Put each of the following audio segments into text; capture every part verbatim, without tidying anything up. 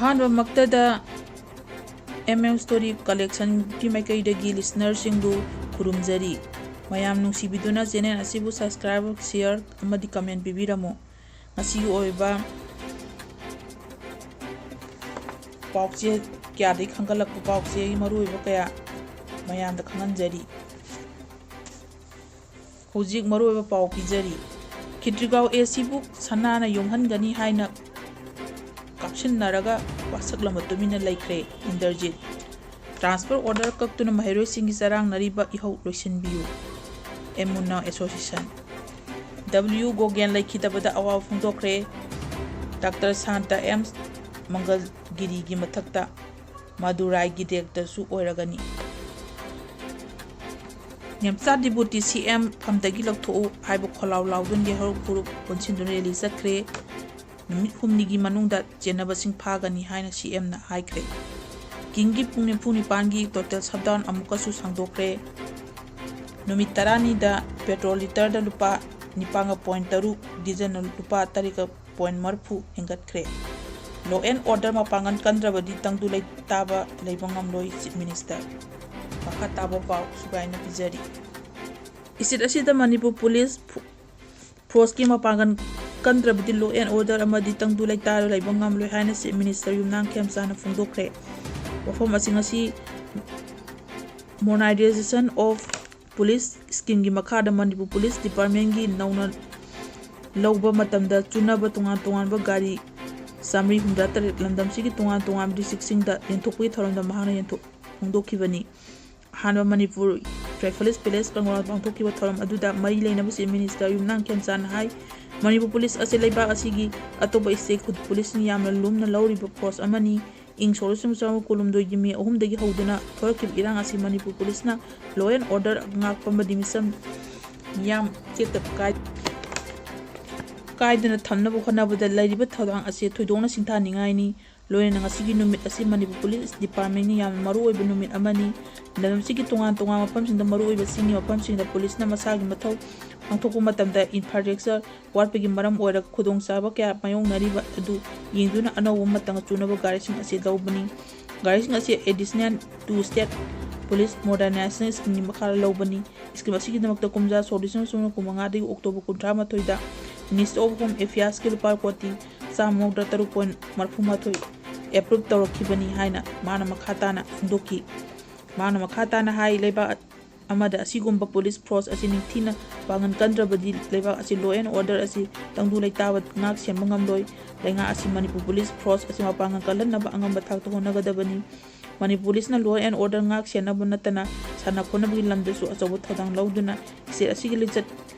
ꯑꯍꯥꯟꯕꯃꯛꯇꯗ M M Story Collectionꯒꯤ ꯃꯥꯏꯀꯩꯗꯒꯤ listenerꯁꯤꯡꯕꯨ ꯈꯨꯔꯨꯝꯖꯔꯤ꯫ ꯃꯌꯥꯝ ꯅꯨꯡꯁꯤꯕꯤꯗꯨꯅ channel ꯑꯁꯤꯕꯨ subscribe, share ꯑꯃꯗꯤ comment ꯄꯤꯕꯤꯔꯝꯃꯨ꯫ ꯉꯁꯤꯒꯤ ꯑꯣꯏꯕ ꯄꯥꯎꯆꯦ ꯀꯌꯥꯗꯒꯤ ꯈꯟꯒꯠꯂꯛꯄ ꯄꯥꯎꯆꯦꯒꯤ ꯃꯔꯨꯑꯣꯏꯕ ꯀꯌꯥ ꯃꯌꯥꯝꯗ ꯈꯪꯍꯟꯖꯔꯤ꯫ ꯍꯧꯖꯤꯛ ꯃꯔꯨꯑꯣꯏꯕ ꯄꯥꯎ ꯄꯤꯖꯔꯤ꯫ ꯈꯦꯇ꯭ꯔꯤꯒꯥꯎ ꯑꯦ ꯁꯤꯕꯨ ꯁꯅꯥꯅ ꯌꯣꯝꯍꯟꯒꯅꯤ ꯍꯥꯏꯅ ꯀꯥꯞꯁꯤꯟꯅꯔꯒ ꯋꯥꯁꯛꯂꯝꯕ ꯇꯨꯃꯤꯟꯅ ꯂꯩꯈ꯭ꯔꯦ ꯏꯟꯗꯔꯖꯤꯠ꯫ Transfer order ꯀꯛꯇꯨꯅ ꯃꯍꯩꯔꯣꯏꯁꯤꯡꯒꯤ ꯆꯔꯥꯡꯅꯔꯤꯕ ꯏꯍꯧ ꯂꯣꯏꯁꯤꯟꯕꯤꯌꯨ꯫ M Munna Association꯫ W ꯒꯣꯒꯦꯟ ꯂꯩꯈꯤꯗꯕꯗ ꯑꯋꯥꯕ ꯐꯣꯡꯗꯣꯛꯈ꯭ꯔꯦ꯫ ꯗꯥꯛꯇꯔ ꯁꯥꯟꯇ ꯑꯦꯝꯁ ꯃꯪꯒꯜꯒꯤꯔꯤꯒꯤ ꯃꯊꯛꯇ ꯃꯗꯨꯔꯥꯏꯒꯤ directorꯁꯨ ꯑꯣꯏꯔꯒꯅꯤ꯫ ꯅꯦꯝꯆꯥ ꯗꯤꯕꯨꯇꯤ C M ꯐꯝꯗꯒꯤ ꯂꯧꯊꯣꯛꯎ ꯍꯥꯏꯕ ꯈꯣꯜꯂꯥꯎ ꯂꯥꯎꯗꯨꯅ ꯌꯥꯍꯧꯔꯛ ꯐꯨꯔꯨꯞ ꯑꯣꯟꯁꯤꯟꯗꯨꯅ rally ꯆꯠꯈ꯭ꯔꯦ꯫ ꯅꯨꯃꯤꯠ ꯍꯨꯝꯅꯤꯒꯤ ꯃꯅꯨꯡꯗ ꯆꯦꯟꯅꯕꯁꯤꯡ ꯐꯥꯒꯅꯤ ꯍꯥꯏꯅ C M ꯅ ꯍꯥꯏꯈ꯭ꯔꯦ꯫ ꯀꯤꯡꯒꯤ ꯄꯨꯡ ꯅꯤꯐꯨ ꯅꯤꯄꯥꯟꯒꯤ total shutdown ꯑꯃꯨꯛꯀꯁꯨ ꯁꯥꯡꯗꯣꯛꯈ꯭ꯔꯦ꯫ ꯅꯨꯃꯤꯠ ꯇꯔꯥꯅꯤꯗ petrol litreꯗ ꯂꯨꯄꯥ ꯅꯤꯄꯥꯟꯒ point ꯇꯔꯨꯛ, dieselꯅ ꯂꯨꯄꯥ ꯇꯔꯦꯠꯀ point ꯃꯔꯤꯐꯨ ꯍꯦꯟꯒꯠꯈ꯭ꯔꯦ꯫ Law and order ꯃꯄꯥꯡꯒꯜ ꯀꯟꯗ꯭ꯔꯕꯗꯤ ꯇꯪꯗꯨ ꯂꯩꯇꯥꯕ ꯂꯩꯕ ꯉꯝꯂꯣꯏ, Chief Minister꯫ ꯃꯈꯥ ꯇꯥꯕ ꯄꯥꯎ ꯁꯨꯒꯥꯏꯅ ꯄꯤꯖꯔꯤ꯫ ꯏꯁꯤꯠ ꯑꯁꯤꯗ ꯃꯅꯤꯄꯨꯔ ꯄꯨꯂꯤꯁ ꯐꯣ-, ꯐꯣꯔꯁꯀꯤ ꯃꯄꯥꯡꯒꯜ ꯀꯟꯗ꯭ꯔꯕꯗꯤ law and order ꯑꯃꯗꯤ ꯇꯪꯗꯨ ꯂꯩꯇꯥꯔ ꯂꯩꯕ ꯉꯝꯂꯣꯏ ꯍꯥꯏꯅ Chief Minister ꯌꯨꯝꯅꯥꯝ ꯈꯦꯝꯆꯥꯟꯅ ꯐꯣꯡꯗꯣꯛꯈ꯭ꯔꯦ꯫ ꯋꯥꯐꯝ ꯑꯁꯤ ꯉꯁꯤ Modernization of Police Schemeꯒꯤ ꯃꯈꯥꯗ ꯃꯅꯤꯄꯨꯔ ꯄꯨꯂꯤꯁ ꯗꯤꯄꯥꯔꯠꯃꯦꯟꯒꯤ ꯅꯧꯅ ꯂꯧꯕ ꯃꯇꯝꯗ ꯆꯨꯅꯕ ꯇꯣꯉꯥꯟ ꯇꯣꯉꯥꯟꯕ ꯒꯥꯔꯤ ꯆꯥꯃꯔꯤ ꯍꯨꯝꯗ꯭ꯔꯥ ꯇꯔꯦꯠ ꯂꯝꯗꯝꯁꯤꯒꯤ ꯇꯣꯉꯥꯟ ꯇꯣꯉꯥꯟꯕ districtꯁꯤꯡꯗ ꯌꯦꯟꯊꯣꯛꯄꯒꯤ ꯊꯧꯔꯝꯗ ꯃꯍꯥꯛꯅ ꯌꯦꯟꯊꯣꯛ-, ꯐꯣꯡꯗꯣꯛꯈꯤꯕꯅꯤ꯫ ꯑꯍꯥꯟꯕ ꯃꯅꯤꯄꯨꯔ Rifles Palace ꯀꯪꯂꯥ ꯄꯥꯡꯊꯣꯛꯈꯤꯕ ꯊꯧꯔꯝ ꯑꯗꯨꯗ ꯃꯔꯤ ꯂꯩꯅꯕ Chief Minister ꯌꯨꯝꯅꯥꯝ ꯈꯦꯝꯆꯥꯟꯅ ꯍꯥꯏ, ꯃꯅꯤꯄꯨꯔ ꯄꯨꯂꯤꯁ ꯑꯁꯤ ꯂꯩꯕꯥꯛ ꯑꯁꯤꯒꯤ ꯑꯇꯣꯞꯄ state ꯈꯨ-, ꯄꯨꯂꯤꯁꯁꯤꯡ ꯌꯥꯝꯅ ꯂꯨꯝꯅ ꯂꯧꯔꯤꯕ force ꯑꯃꯅꯤ꯫ ꯏꯪ ꯁꯣꯛ ꯂꯤꯁꯤꯡ ꯑꯃ ꯆꯥꯃꯥꯄꯟ ꯀꯨꯟꯍꯨꯝꯗꯣꯏꯒꯤ ꯃꯦ ꯑꯍꯨꯝꯗꯒꯤ ꯍꯧꯗꯨꯅ ꯊꯣꯔꯛꯈꯤꯕ ꯏꯔꯥꯡ ꯑꯁꯤ ꯃꯅꯤꯄꯨꯔ ꯄꯨꯂꯤꯁꯅ law and order ꯉꯥꯛꯄ ꯑꯃꯗꯤ ꯃꯤꯆꯝ ꯃꯤꯌꯥꯝ ꯇꯦꯛꯇ ꯀꯥꯏ-, ꯀꯥꯏꯗꯅ ꯊꯝꯅꯕ ꯍꯣꯠꯅꯕꯗ ꯂꯩꯔꯤꯕ ꯊꯧꯗꯥꯡ ꯑꯁꯤ ꯊꯣꯏꯗꯣꯛꯅ ꯁꯤꯡꯊꯥꯅꯤꯡꯉꯥꯏꯅꯤ꯫ ꯂꯣꯏꯅꯅ ꯉꯁꯤꯒꯤ ꯅꯨꯃꯤꯠ ꯑꯁꯤ ꯃꯅꯤꯄꯨꯔ ꯄꯨꯂꯤꯁ ꯗꯤꯄꯥꯔꯠꯃꯦꯟꯒꯤ ꯌꯥꯝꯅ ꯃꯔꯨꯑꯣꯏꯕ ꯅꯨꯃꯤꯠ ꯑꯃꯅꯤ꯫ ꯂꯝꯗꯝꯁꯤꯒꯤ ꯇꯣꯉꯥꯟ ꯇꯣꯉꯥꯟꯕ ꯃꯐꯝꯁꯤꯡꯗ, ꯃꯔꯨꯑꯣꯏꯕ ꯆꯤꯡꯒꯤ ꯃꯐꯝꯁꯤꯡꯗ ꯄꯨꯂꯤꯁꯅ ꯃꯁꯥꯒꯤ ꯃꯊꯧ ꯄꯥꯡꯊꯣꯛꯄ ꯃꯇꯝꯗ ꯏꯟꯐ꯭ꯔꯥꯁ꯭ꯇ꯭ꯔꯛꯆꯔ ꯋꯥꯠꯄꯒꯤ ꯃꯔꯝ ꯑꯣꯏꯔꯒ ꯈꯨꯗꯣꯡꯆꯥꯕ ꯀꯌꯥ ꯃꯥꯌꯣꯛꯅꯔꯤꯕ ꯑꯗꯨ ꯌꯦꯡꯗꯨꯅ ꯑꯅꯧꯕ ꯃꯇꯝꯒ ꯆꯨꯅꯕ ꯒꯥꯔꯤꯁꯤꯡ ꯑꯁꯤ ꯂꯧꯕꯅꯤ꯫ ꯒꯥꯔꯤꯁꯤꯡ ꯑꯁꯤ Additional to State Police Modernization Scheme ꯒꯤ ꯃꯈꯥꯗ ꯂꯧꯕꯅꯤ꯫ ꯁ꯭ꯀꯤꯝ ꯑꯁꯤꯒꯤꯗꯃꯛꯇ ꯀꯨꯝꯖꯥ ꯁꯣꯛ ꯂꯤꯁꯤꯡ ꯑꯃ ꯆꯥꯃꯥꯄꯟ ꯀꯨꯟꯃꯉꯥꯗꯒꯤ ꯑꯣꯛꯇꯣꯕꯔ ꯀꯨꯟꯊ꯭ꯔꯥ ꯃꯥꯊꯣꯏꯗ Ministry of Home Affairs ꯀꯤ ꯂꯨꯄꯥ ꯀꯣꯇꯤ ꯆꯥꯝꯃ ꯃꯧꯗ꯭ꯔꯥ ꯇꯔꯨꯛ ꯄꯣꯏꯟ ꯃꯔꯤꯐꯨ ꯃꯥꯊꯣꯏ ꯑꯦꯄ꯭ꯔꯨꯞ ꯇꯧꯔꯛꯈꯤꯕꯅꯤ ꯍꯥꯏꯅ ꯃꯥꯅ ꯃꯈꯥ ꯇꯥꯅ ꯐꯣꯡꯗꯣꯛꯈꯤ꯫ ꯃꯥꯅ ꯃꯈꯥ ꯇꯥꯅ ꯍꯥꯏ, ꯂꯩꯕꯥꯛ ꯑꯃꯗ ꯑꯁꯤꯒꯨꯝꯕ ꯄꯨꯂꯤꯁ ꯐꯣꯔꯁ ꯑꯁꯤ ꯅꯤꯡꯊꯤꯅ ꯄꯥꯡꯒꯜ ꯀꯟꯗ꯭ꯔꯕꯗꯤ ꯂꯩꯕꯥꯛ ꯑꯁꯤ law and order ꯑꯁꯤ ꯇꯪꯗꯨ ꯂꯩꯇꯥꯕ ꯉꯥꯛ ꯁꯦꯟꯕ ꯉꯝꯂꯣꯏ꯫ ꯂꯩꯉꯥꯛ ꯑꯁꯤ ꯃꯅꯤꯄꯨꯔ ꯄꯨꯂꯤꯁ ꯐꯣꯔꯁ ꯑꯁꯤ ꯃꯄꯥꯡꯒꯜ ꯀꯜꯍꯟꯅꯕ ꯑꯉꯝꯕ ꯊꯥꯛꯇ ꯍꯣꯠꯅꯒꯗꯕꯅꯤ꯫ ꯃꯅꯤꯄꯨꯔ ꯄꯨꯂꯤꯁꯅ law and order ꯉꯥꯛ ꯁꯦꯟꯅꯕ ꯅꯠꯇꯅ ꯁꯥꯟꯅ ꯈꯣꯠꯅꯕꯒꯤ ꯂꯝꯗꯁꯨ ꯑꯆꯧꯕ ꯊꯧꯗꯥꯡ ꯂꯧꯗꯨꯅ state ꯑꯁꯤꯒꯤ ꯂꯤꯆꯠ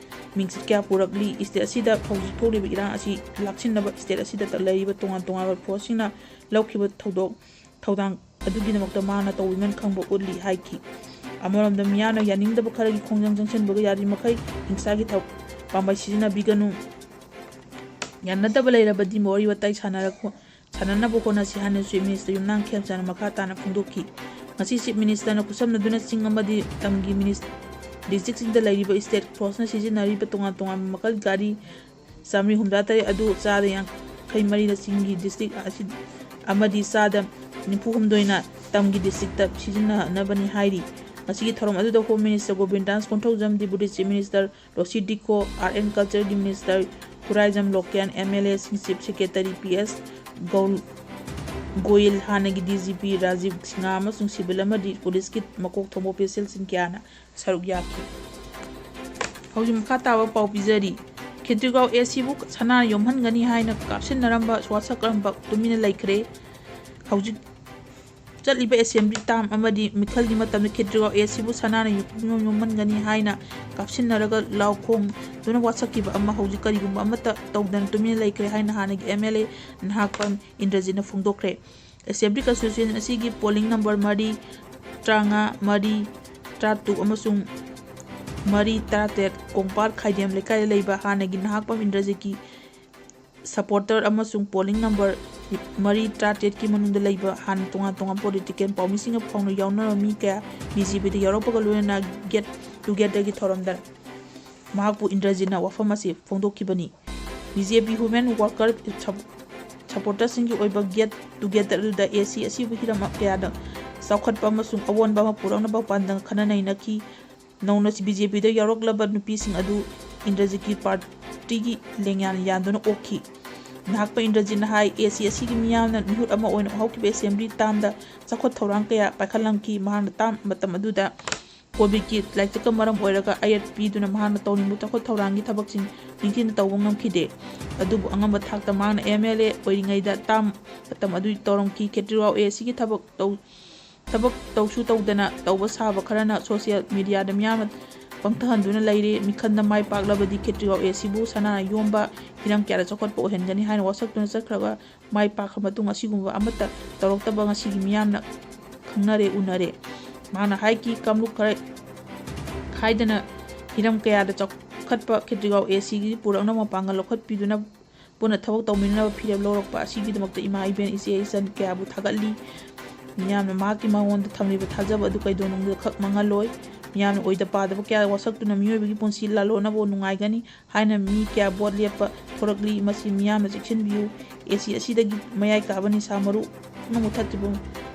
ꯃꯤꯡꯆꯠ ꯀꯌꯥ ꯄꯨꯔꯛꯂꯤ꯫ State ꯑꯁꯤꯗ ꯍꯧꯖꯤꯛ ꯊꯣꯛꯂꯤꯕ ꯏꯔꯥꯡ ꯑꯁꯤ ꯂꯥꯛꯁꯤꯟꯅꯕ state ꯑꯁꯤꯗ ꯂꯩꯔꯤꯕ ꯇꯣꯉꯥꯟ ꯇꯣꯉꯥꯟꯕ ꯐꯣꯔꯁꯁꯤꯡꯅ ꯂꯧꯈꯤꯕ ꯊꯧꯗꯣꯛ ꯊꯧꯗꯥꯡ ꯑꯗꯨꯒꯤꯗꯃꯛꯇ ꯃꯥꯅ ꯇꯧꯕꯤꯃꯜ ꯈꯪꯕ ꯎꯠꯂꯤ ꯍꯥꯏꯈꯤ꯫ ꯑꯃꯔꯣꯝꯗ ꯃꯤꯌꯥꯝꯅ ꯌꯥꯅꯤꯡꯗꯕ ꯈꯔꯒꯤ ꯈꯣꯡꯖꯪ ꯆꯪꯁꯤꯟꯕꯒ ꯌꯥꯔꯤꯃꯈꯩ ꯍꯤꯡꯁꯥꯒꯤ ꯊ-, ꯄꯥꯝꯕꯩ ꯁꯤꯖꯤꯟꯅꯕꯤꯒꯅꯨ꯫ ꯌꯥꯅꯗꯕ ꯂꯩꯔꯕꯗꯤ ꯋꯥꯔꯤ ꯋꯥꯇꯥꯏ ꯁꯥꯟꯅꯔꯛꯄ, ꯁꯥꯟꯅꯅꯕ ꯍꯣꯠꯅꯁꯤ ꯍꯥꯏꯅ Chief Minister ꯌꯨꯝꯅꯥꯝ ꯈꯦꯝꯆꯥꯅ ꯃꯈꯥ ꯇꯥꯅ ꯐꯣꯡꯗꯣꯛꯈꯤ꯫ ꯉꯁꯤ Chief Minister ꯅ ꯈꯨꯠꯁꯝꯅꯗꯨꯅ ꯆꯤꯡ ꯑꯃꯗꯤ ꯇꯝꯒꯤ minis-, district ꯁꯤꯡꯗ ꯂꯩꯔꯤꯕ state force ꯅ ꯁꯤꯖꯤꯟꯅꯔꯤꯕ ꯇꯣꯉꯥꯟ ꯇꯣꯉꯥꯟꯕ ꯃꯈꯜ ꯒꯥꯔꯤ ꯆꯥꯃꯔꯤ ꯍꯨꯝꯗ꯭ꯌꯥ ꯇꯔꯦꯠ ꯑꯗꯨ ꯆꯥꯗ ꯌꯥꯡꯈꯩ ꯃꯔꯤꯅ ꯆꯤꯡꯒꯤ district ꯑꯁꯤ ꯑꯃꯗꯤ ꯆꯥꯗ ꯅꯤꯐꯨ ꯍꯨꯝꯗꯣꯏꯅ ꯇꯝꯒꯤ district ꯇ ꯁꯤꯖꯤꯟꯅꯅꯕꯅꯤ ꯍꯥꯏꯔꯤ꯫ ꯉꯁꯤꯒꯤ ꯊꯧꯔꯝ ꯑꯗꯨꯗ Home Minister ꯒꯣꯕꯤꯟꯗ ꯗꯥꯁ ꯀꯣꯟꯊꯧꯖꯝ, Deputy Chief Minister Rosie Dikho, Art and Culture ꯒꯤ Minister Khuraijam Loken, M L A ꯁꯤꯡ, Chief Secretary ꯄꯤ ꯑꯦꯁ ꯒꯧ-, ꯒꯣꯌꯜ, ꯍꯥꯟꯅꯒꯤ D G P Rajiv Singh ꯑꯃꯁꯨꯡ civil ꯑꯃꯗꯤ ꯄꯨꯂꯤꯁꯀꯤ ꯃꯀꯣꯛ ꯊꯣꯡꯕ official ꯁꯤꯡ ꯀꯌꯥꯅ ꯁꯔꯨꯛ ꯌꯥꯈꯤ꯫ ꯍꯧꯖꯤꯛ ꯃꯈꯥ ꯇꯥꯕ ꯄꯥꯎ ꯄꯤꯖꯔꯤ꯫ ꯈꯦꯇ꯭ꯔꯤꯒꯥꯎ ꯑꯦꯁ ꯁꯤꯕꯨ ꯁꯅꯥꯅ ꯌꯣꯝꯍꯟꯒꯅꯤ ꯍꯥꯏꯅ ꯀꯥꯞꯁꯤꯟꯅꯔꯝꯕ ꯋꯥꯁꯛ ꯀꯔꯝꯕ ꯇꯨꯃꯤꯟꯅ ꯂꯩꯈ꯭ꯔꯦ꯫ ꯍꯧꯖꯤꯛ ꯆꯠꯂꯤꯕ assembly term ꯑꯃꯗꯤ ꯃꯤꯈꯜꯒꯤ ꯃꯇꯝꯗ ꯈꯦꯇ꯭ꯔꯤꯒꯥꯎ ꯑꯦꯁ ꯁꯤꯕꯨ ꯁꯅꯥꯅ ꯌꯣꯝ-, ꯌꯣꯝꯍꯟꯒꯅꯤ ꯍꯥꯏꯅ ꯀꯥꯞꯁꯤꯟꯅꯔꯒ ꯂꯥꯎ ꯈꯣꯡꯗꯨꯅ ꯋꯥꯁꯛꯈꯤꯕ ꯑꯃ ꯍꯧꯖꯤꯛ ꯀꯔꯤꯒꯨꯝꯕ ꯑꯃꯠꯇ ꯇꯧꯗꯅ ꯇꯨꯃꯤꯟꯅ ꯂꯩꯈ꯭ꯔꯦ ꯍꯥꯏꯅ ꯍꯥꯟꯅꯒꯤ M L A Nahakpam ꯏꯟꯗ꯭ꯔꯖꯤꯠꯅ ꯐꯣꯡꯗꯣꯛꯈ꯭ꯔꯦ꯫ Assembly constituency ꯑꯁꯤꯒꯤ polling number ꯃꯔꯤ, ꯇꯔꯥꯃꯉꯥ, ꯃꯔꯤ, ꯇꯔꯥꯇꯔꯨꯛ ꯑꯃꯁꯨꯡ ꯃꯔꯤ, ꯇꯔꯥꯇꯔꯦꯠ ꯀꯣꯡꯄꯥꯜ ꯈꯥꯏꯗꯦꯝ ꯂꯩꯀꯥꯏꯗ ꯂꯩꯕ ꯍꯥꯟꯅꯒꯤ ꯅꯍꯥꯛꯄꯝ ꯏꯟꯗ꯭ꯔꯖꯤꯠꯀꯤ supporter ꯑꯃꯁꯨꯡ polling number ꯃꯔꯤ ꯇꯔꯥꯇꯔꯦꯠꯀꯤ ꯃꯅꯨꯡꯗ ꯂꯩꯕ ꯍꯥꯟꯅ ꯇꯣꯉꯥꯟ ꯇꯣꯉꯥꯟꯕ political ꯄꯥꯎꯃꯤꯁꯤꯡꯒ ꯐꯥꯎꯅ ꯌꯥꯎꯅꯔꯕ ꯃꯤ ꯀꯌꯥ BJPꯗ ꯌꯥꯎꯔꯛꯄꯒ ꯂꯣꯏꯅꯅ get togetherꯒꯤ ꯊꯧꯔꯝꯗ ꯃꯍꯥꯛꯄꯨ ꯏꯟꯗ꯭ꯔꯖꯤꯠꯅ ꯋꯥꯐꯝ ꯑꯁꯤ ꯐꯣꯡꯗꯣꯛꯈꯤꯕꯅꯤ꯫ BJP women worker supporterꯁꯤꯡꯒꯤ ꯑꯣꯏꯕ get together ꯑꯗꯨꯗ AC ꯑꯁꯤꯕꯨ ꯍꯤꯔꯝ ꯀꯌꯥꯗ ꯆꯥꯎꯈꯠꯄ ꯑꯃꯁꯨꯡ ꯑꯑꯣꯟꯕ ꯑꯃ ꯄꯨꯔꯛꯅꯕ ꯄꯥꯟꯗꯝ ꯈꯟꯅ ꯅꯩꯅꯈꯤ꯫ ꯅꯧꯅ BJPꯗ ꯌꯥꯎꯔꯛꯂꯕ ꯅꯨꯄꯤꯁꯤꯡ ꯑꯗꯨ ꯏꯟꯗ꯭ꯔꯖꯤꯠꯀꯤ partyꯒꯤ ꯂꯦꯡꯌꯥꯟ ꯌꯥꯟꯗꯨꯅ ꯑꯣꯛꯈꯤ꯫ ꯅꯍꯥꯛꯄ ꯏꯟꯗ꯭ꯔꯖꯤꯠꯅ ꯍꯥꯏ, AC ꯑꯁꯤꯒꯤ ꯃꯤꯌꯥꯝꯅ ꯃꯤꯍꯨꯠ ꯑꯃ ꯑꯣꯏꯅ ꯍꯧꯈꯤꯕ assembly termꯗ ꯆꯥꯎꯈꯠ ꯊꯧꯔꯥꯡ ꯀꯌꯥ ꯄꯥꯏꯈꯠꯂꯝꯈꯤ꯫ ꯃꯍꯥꯛꯅ term ꯃꯇꯝ ꯑꯗꯨꯗ COVIDꯀꯤ ꯂꯥꯏꯆꯠꯀ ꯃꯔꯝ ꯑꯣꯏꯔꯒ ꯑꯌꯦꯠ ꯄꯤꯗꯨꯅ ꯃꯍꯥꯛꯅ ꯇꯧꯅꯤꯡꯕ ꯆꯥꯎꯈꯠ ꯊꯧꯔꯥꯡꯒꯤ ꯊꯕꯛꯁꯤꯡ ꯅꯤꯡꯊꯤꯅ ꯇꯧꯕ ꯉꯝꯈꯤꯗꯦ꯫ ꯑꯗꯨꯕꯨ ꯑꯉꯝꯕ ꯊꯥꯛꯇ ꯃꯍꯥꯛꯅ MLA ꯑꯣꯏꯔꯤꯉꯩꯗ term ꯃꯇꯝ ꯑꯗꯨ ꯇꯧꯔꯝꯈꯤ꯫ ꯈꯦꯇ꯭ꯔꯤꯒꯥꯎ ACꯒꯤ ꯊꯕꯛ ꯇꯧ-, ꯊꯕꯛ ꯇꯧꯁꯨ ꯇꯧꯗꯅ ꯇꯧꯕ ꯁꯥꯕ ꯈꯔꯅ social mediaꯗ ꯃꯤꯌꯥꯝꯅ ꯄꯪꯊꯍꯟꯗꯨꯅ ꯂꯩꯔꯦ꯫ ꯃꯤꯈꯟꯗ ꯃꯥꯏ ꯄꯥꯛꯂꯕꯗꯤ ꯈꯦꯇ꯭ꯔꯤꯒꯥꯎ ACꯕꯨ ꯁꯅꯥꯅ ꯌꯣꯝꯕ ꯍꯤꯔꯝ ꯀꯌꯥꯗ ꯆꯥꯎꯈꯠꯄ ꯑꯣꯏꯍꯟꯒꯅꯤ ꯍꯥꯏꯅ ꯋꯥꯁꯛꯇꯨꯅ ꯆꯠꯈ꯭ꯔꯒ ꯃꯥꯏ ꯄꯥꯛꯈ꯭ꯔ ꯃꯇꯨꯡ ꯑꯁꯤꯒꯨꯝꯕ ꯑꯃꯠꯇ ꯇꯧꯔꯛꯇꯕ ꯉꯁꯤꯒꯤ ꯃꯤꯌꯥꯝꯅ ꯈꯪꯅꯔꯦ, ꯎꯅꯔꯦ꯫ ꯃꯍꯥꯛꯅ ꯍꯥꯏꯈꯤ, ꯀꯥꯡꯂꯨꯞ ꯈꯔ ꯈꯥꯏꯗꯅ ꯍꯤꯔꯝ ꯀꯌꯥꯗ ꯆꯥꯎꯈꯠꯄ ꯈꯦꯇ꯭ꯔꯤꯒꯥꯎ ACꯒꯤ ꯄꯨꯔꯛꯅꯕ ꯃꯄꯥꯡꯒꯜ ꯂꯧꯈꯠꯄꯤꯗꯨꯅ ꯄꯨꯟꯅ ꯊꯕꯛ ꯇꯧꯃꯤꯟꯅꯅꯕ ꯐꯤꯔꯦꯞ ꯂꯧꯔꯛꯄ ꯑꯁꯤꯒꯤꯗꯃꯛꯇ ꯏꯃꯥ, ꯏꯕꯦꯟ, ꯏꯆꯦ, ꯏꯆꯟ ꯀꯌꯥꯕꯨ ꯊꯥꯒꯠꯂꯤ꯫ ꯃꯤꯌꯥꯝꯅ ꯃꯍꯥꯛꯀꯤ ꯃꯉꯣꯟꯗ ꯊꯝꯂꯤꯕ ꯊꯥꯖꯕ ꯑꯗꯨ ꯀꯩꯗꯧꯅꯨꯡꯗ ꯈꯛ ꯃꯥꯡꯍꯜꯂꯣꯏ꯫ ꯃꯤꯌꯥꯝꯅ ꯑꯣꯏꯗ ꯄꯥꯗꯕ ꯀꯌꯥ ꯋꯥꯁꯛꯇꯨꯅ ꯃꯤꯑꯣꯏꯕꯒꯤ ꯄꯨꯟꯁꯤ ꯂꯥꯜꯂꯣꯛꯅꯕ ꯅꯨꯡꯉꯥꯏꯒꯅꯤ ꯍꯥꯏꯅ ꯃꯤ ꯀꯌꯥ vote ꯂꯦꯞꯄ ꯊꯣꯔꯛꯂꯤ꯫ ꯃꯁꯤ ꯃꯤꯌꯥꯝꯅ ꯆꯦꯛꯁꯤꯟꯕꯤꯌꯨ꯫ AC ꯑꯁꯤꯗꯒꯤ ꯃꯌꯥꯏ ꯀꯥꯕ ꯅꯤꯁꯥ ꯃꯔꯨꯅ ꯃꯨꯊꯠꯇ꯭ꯔꯤꯕ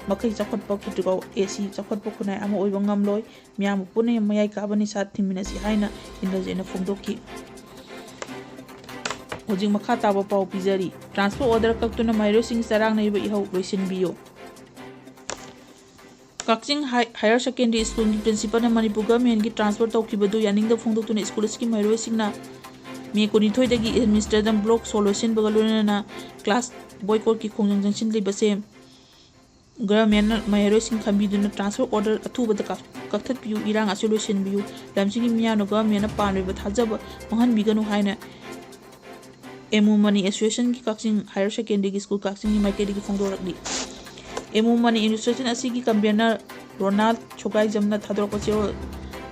ꯃꯈꯩ ꯆꯥꯎꯈꯠꯄ ꯈꯦꯇ꯭ꯔꯤꯒꯥꯎ AC ꯆꯥꯎꯈꯠꯄ ꯈꯨꯟꯅꯥꯏ ꯑꯃ ꯑꯣꯏꯕ ꯉꯝꯂꯣꯏ꯫ ꯃꯤꯌꯥꯝꯕꯨ ꯄꯨꯟꯅ ꯃꯌꯥꯏ ꯀꯥꯕ ꯅꯤꯁꯥ ꯊꯤꯡꯃꯤꯟꯅꯁꯤ ꯍꯥꯏꯅ ꯏꯟꯗ꯭ꯔꯖꯤꯠꯅ ꯐꯣꯡꯗꯣꯛꯈꯤ꯫ ꯍꯧꯖꯤꯛ ꯃꯈꯥ ꯇꯥꯕ ꯄꯥꯎ ꯄꯤꯖꯔꯤ꯫ Transfer order ꯀꯛꯇꯨꯅ ꯃꯍꯩꯔꯣꯏꯁꯤꯡ ꯆꯔꯥꯡꯅꯔꯤꯕ ꯏꯍꯧ ꯂꯣꯏꯁꯤꯟꯕꯤꯌꯨ꯫ ꯀꯛꯆꯤꯡ ꯍꯥꯏ-, Higher Secondary Schoolꯒꯤ principalꯅ ꯃꯅꯤꯄꯨꯔ governmentꯀꯤ transfer ꯇꯧꯈꯤꯕꯗꯨ ꯌꯥꯅꯤꯡꯗꯕ ꯐꯣꯡꯗꯣꯛꯇꯨꯅ school ꯑꯁꯤꯒꯤ ꯃꯍꯩꯔꯣꯏꯁꯤꯡꯅ May ꯀꯨꯟꯅꯤꯊꯣꯏꯗꯒꯤ administration block ꯁꯣ ꯂꯣꯏꯁꯤꯟꯕꯒ ꯂꯣꯏꯅꯅ class boycottꯀꯤ ꯈꯣꯡꯖꯪ ꯆꯪꯁꯤꯜꯂꯤꯕꯁꯦ governmentꯅ ꯃꯍꯩꯔꯣꯏꯁꯤꯡ ꯈꯟꯕꯤꯗꯨꯅ transfer order ꯑꯊꯨꯕꯗ ꯀꯛ-, ꯀꯛꯊꯠꯄꯤꯌꯨ, ꯏꯔꯥꯡ ꯑꯁꯤ ꯂꯣꯏꯁꯤꯟꯕꯤꯌꯨ, ꯂꯝꯁꯤꯒꯤ ꯃꯤꯌꯥꯝꯅ governmentꯅ ꯄꯥꯝꯂꯤꯕ ꯊꯥꯖꯕ ꯃꯥꯡꯍꯟꯕꯤꯒꯅꯨ ꯍꯥꯏꯅ ꯑꯦꯃꯨ ꯃꯅꯤ Associationꯒꯤ ꯀꯛꯆꯤꯡ Higher Secondary School ꯀꯛꯆꯤꯡꯒꯤ ꯃꯥꯏꯀꯩꯗꯒꯤ ꯐꯣꯡꯗꯣꯔꯛꯂꯤ꯫ ꯑꯦꯃꯨ ꯃꯅꯤ Association ꯑꯁꯤꯒꯤ convener ꯔꯣꯅꯥꯜ ꯁꯣꯒꯥꯏꯖꯝꯅ ꯊꯥꯗꯣꯔꯛꯄ ꯆꯦꯔꯣꯜ,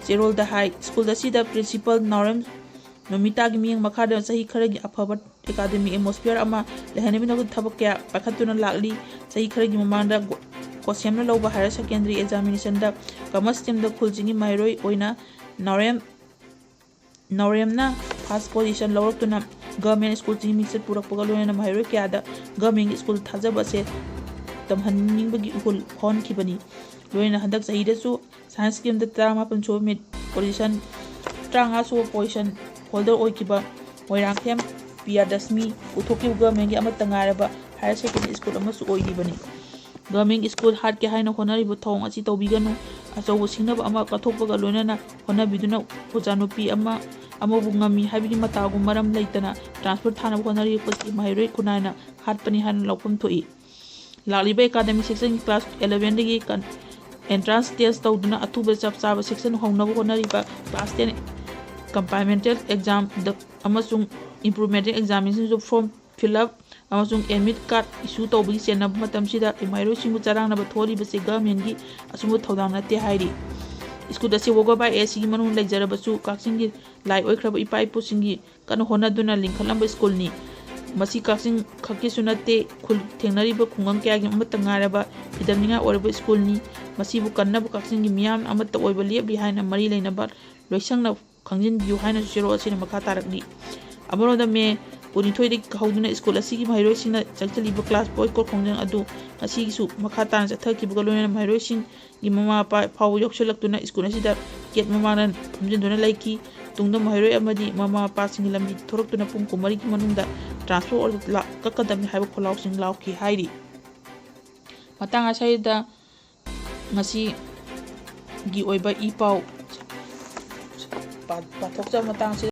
ꯆꯦꯔꯣꯜꯗ ꯍꯥꯏ, school ꯑꯁꯤꯗ principal ꯅꯥꯎꯔꯦꯝ ꯅꯣꯃꯤꯇꯥꯒꯤ ꯃꯤꯠꯌꯦꯡ ꯃꯈꯥꯗ ꯆꯍꯤ ꯈꯔꯒꯤ ꯑꯐꯕ academic atmosphere ꯑꯃ ꯂꯩꯍꯟꯅꯕꯒꯤꯗꯃꯛꯇ ꯊꯕꯛ ꯀꯌꯥ ꯄꯥꯏꯈꯠꯇꯨꯅ ꯂꯥꯛꯂꯤ꯫ ꯆꯍꯤ ꯈꯔꯒꯤ ꯃꯃꯥꯡꯗ ꯒꯣ-, ꯀꯣꯁꯦꯝꯅ ꯂꯧꯕ higher secondary examinationꯗ commerce streamꯗ ꯈꯨꯜꯁꯤꯡꯒꯤ ꯃꯍꯩꯔꯣꯏ ꯑꯣꯏꯅ ꯅꯥꯎꯔꯦꯝ, ꯅꯥꯎꯔꯦꯝꯅ first position ꯂꯧꯔꯛꯇꯨꯅ government schoolꯁꯤꯡꯒꯤ ꯃꯤꯡꯆꯠ ꯄꯨꯔꯛꯄꯒ ꯂꯣꯏꯅꯅ ꯃꯍꯩꯔꯣꯏ ꯀꯌꯥꯗ government school ꯊꯥꯖꯕ ꯑꯁꯦ ꯇꯝꯍꯟꯅꯤꯡꯕꯒꯤ ꯏꯍꯨꯜ ꯐꯥꯎꯍꯟꯈꯤꯕꯅꯤ꯫ ꯂꯣꯏꯅꯅ ꯍꯟꯗꯛ ꯆꯍꯤꯗꯁꯨ science streamꯗ ꯇꯔꯥꯃꯥꯄꯟ ꯁꯨꯕ merit position, ꯇꯔꯥꯃꯉꯥ ꯁꯨꯕ position holder ꯑꯣꯏꯈꯤꯕ ꯃꯣꯏꯔꯥꯡꯊꯦꯝ ꯄ꯭ꯔꯤꯌꯥꯗꯁꯃꯤ ꯄꯨꯊꯣꯛꯈꯤꯕ governmentꯀꯤ ꯑꯃꯠꯇ ꯉꯥꯏꯔꯕ higher secondary school ꯑꯃꯁꯨ ꯑꯣꯏꯔꯤꯕꯅꯤ꯫ Government school ꯍꯥꯠꯀꯦ ꯍꯥꯏꯅ ꯍꯣꯠꯅꯔꯤꯕ ꯊꯧꯑꯣꯡ ꯑꯁꯤ ꯇꯧꯕꯤꯒꯅꯨ꯫ ꯑꯆꯧꯕ ꯁꯤꯡꯅꯕ ꯑꯃ ꯀꯠꯊꯣꯛꯄꯒ ꯂꯣꯏꯅꯅ ꯍꯣꯠꯅꯕꯤꯗꯨꯅ ꯑꯣꯖꯥ ꯅꯨꯄꯤ ꯑꯃ, ꯑꯃꯕꯨ ꯉꯝꯃꯤ ꯍꯥꯏꯕꯒꯤ ꯃꯇꯥꯒꯨꯝ ꯃꯔꯝ ꯂꯩꯇꯅ transfer ꯊꯥꯅꯕ ꯍꯣꯠꯅꯔꯤꯕꯁꯤ ꯃꯍꯩꯔꯣꯏ ꯈꯨꯟꯅꯥꯏꯅ ꯍꯥꯠꯄꯅꯤ ꯍꯥꯏꯅ ꯂꯧꯐꯝ ꯊꯣꯛꯏ꯫ ꯂꯥꯛꯂꯤꯕ academic sessionꯒꯤ class elevenꯗꯒꯤ ꯀꯟ-, entrance test ꯇꯧꯗꯨꯅ ꯑꯊꯨꯕ ꯆꯞ ꯆꯥꯕ section ꯍꯧꯅꯕ ꯍꯣꯠꯅꯔꯤꯕ class ten compartmental exam ꯗ-, ꯑꯃꯁꯨꯡ implemental examination form fill up ꯑꯃꯁꯨꯡ admit card issue ꯇꯧꯕꯒꯤ ꯆꯦꯟꯅꯕ ꯃꯇꯝꯁꯤꯗ ꯃꯍꯩꯔꯣꯏꯁꯤꯡꯕꯨ ꯆꯔꯥꯡꯅꯕ ꯊꯣꯛꯍꯜꯂꯤꯕꯁꯤ governmentꯀꯤ ꯑꯆꯨꯝꯕ ꯊꯧꯗꯥꯡ ꯅꯠꯇꯦ ꯍꯥꯏꯔꯤ꯫ School ꯑꯁꯤ ꯋꯥꯒꯥꯕꯥꯏ ꯑꯦ ꯁꯤꯒꯤ ꯃꯅꯨꯡ ꯂꯩꯖꯔꯕꯁꯨ ꯀꯛꯆꯤꯡꯒꯤ ꯂꯥꯏ ꯑꯣꯏꯈ꯭ꯔꯕ ꯏꯄꯥ ꯏꯄꯨꯁꯤꯡꯒꯤ ꯀꯟꯅ ꯍꯣꯠꯅꯗꯨꯅ ꯂꯤꯡꯈꯠꯂꯝꯕ schoolꯅꯤ꯫ ꯃꯁꯤ ꯀꯛꯆꯤꯡ ꯈꯛꯀꯤꯁꯨ ꯅꯠꯇꯦ, ꯈꯨꯜ ꯊꯦꯡꯅꯔꯤꯕ ꯈꯨꯡꯒꯪ ꯀꯌꯥꯒꯤ ꯑꯃꯠꯇ ꯉꯥꯏꯔꯕ ꯐꯤꯗꯝꯅꯤꯡꯉꯥꯏ ꯑꯣꯏꯔꯕ schoolꯅꯤ꯫ ꯃꯁꯤꯕꯨ ꯀꯟꯅꯕ ꯀꯛꯆꯤꯡꯒꯤ ꯃꯤꯌꯥꯝꯅ ꯑꯃꯠꯇ ꯑꯣꯏꯕ ꯂꯦꯞꯂꯤ ꯍꯥꯏꯅ ꯃꯔꯤ ꯂꯩꯅꯕ ꯂꯣꯏꯁꯪꯅ ꯈꯪꯖꯤꯟꯕꯤꯌꯨ ꯍꯥꯏꯅꯁꯨ ꯆꯦꯔꯣꯜ ꯑꯁꯤꯅ ꯃꯈꯥ ꯇꯥꯔꯛꯂꯤ꯫ ꯑꯃꯔꯣꯝꯗ ꯃꯦ ꯀꯨꯟꯅꯤꯊꯣꯏꯗꯒꯤ ꯍꯧꯗꯨꯅ school ꯑꯁꯤꯒꯤ ꯃꯍꯩꯔꯣꯏꯁꯤꯡꯅ ꯆꯪꯁꯤꯜꯂꯤꯕ class boycott ꯈꯣꯡꯖꯪ ꯑꯗꯨ ꯉꯁꯤꯒꯤꯁꯨ ꯃꯈꯥ ꯇꯥꯅ ꯆꯠꯊꯈꯤꯕꯒ ꯂꯣꯏꯅꯅ ꯃꯍꯩꯔꯣꯏꯁꯤꯡꯒꯤ ꯃꯃꯥ ꯃꯄꯥ ꯐꯥꯎꯕ ꯌꯥꯎꯁꯤꯜꯂꯛꯇꯨꯅ school ꯑꯁꯤꯗ gate ꯃꯃꯥꯡꯗ ꯐꯝꯖꯤꯟꯗꯨꯅ ꯂꯩꯈꯤ꯫ ꯇꯨꯡꯗ ꯃꯍꯩꯔꯣꯏ ꯑꯃꯗꯤ ꯃꯃꯥ ꯃꯄꯥꯁꯤꯡꯒꯤ ꯂꯝꯕꯤ ꯊꯣꯔꯛꯇꯨꯅ ꯄꯨꯡ ꯀꯨꯟꯃꯔꯤꯒꯤ ꯃꯅꯨꯡꯗ transfer order ꯂꯥꯛ-, ꯀꯛꯀꯗꯕꯅꯤ ꯍꯥꯏꯕ ꯈꯣꯜꯂꯥꯎꯁꯤꯡ ꯂꯥꯎꯈꯤ ꯍꯥꯏꯔꯤ꯫ ꯃꯇꯥꯡ ꯑꯁꯤꯗ ꯉꯁꯤꯒꯤ ꯑꯣꯏꯕ ꯏ ꯄꯥꯎ ꯄꯥ-, ꯄꯥꯊꯣꯛꯆꯕ ꯃꯇꯥꯡ ꯑꯁꯤꯗ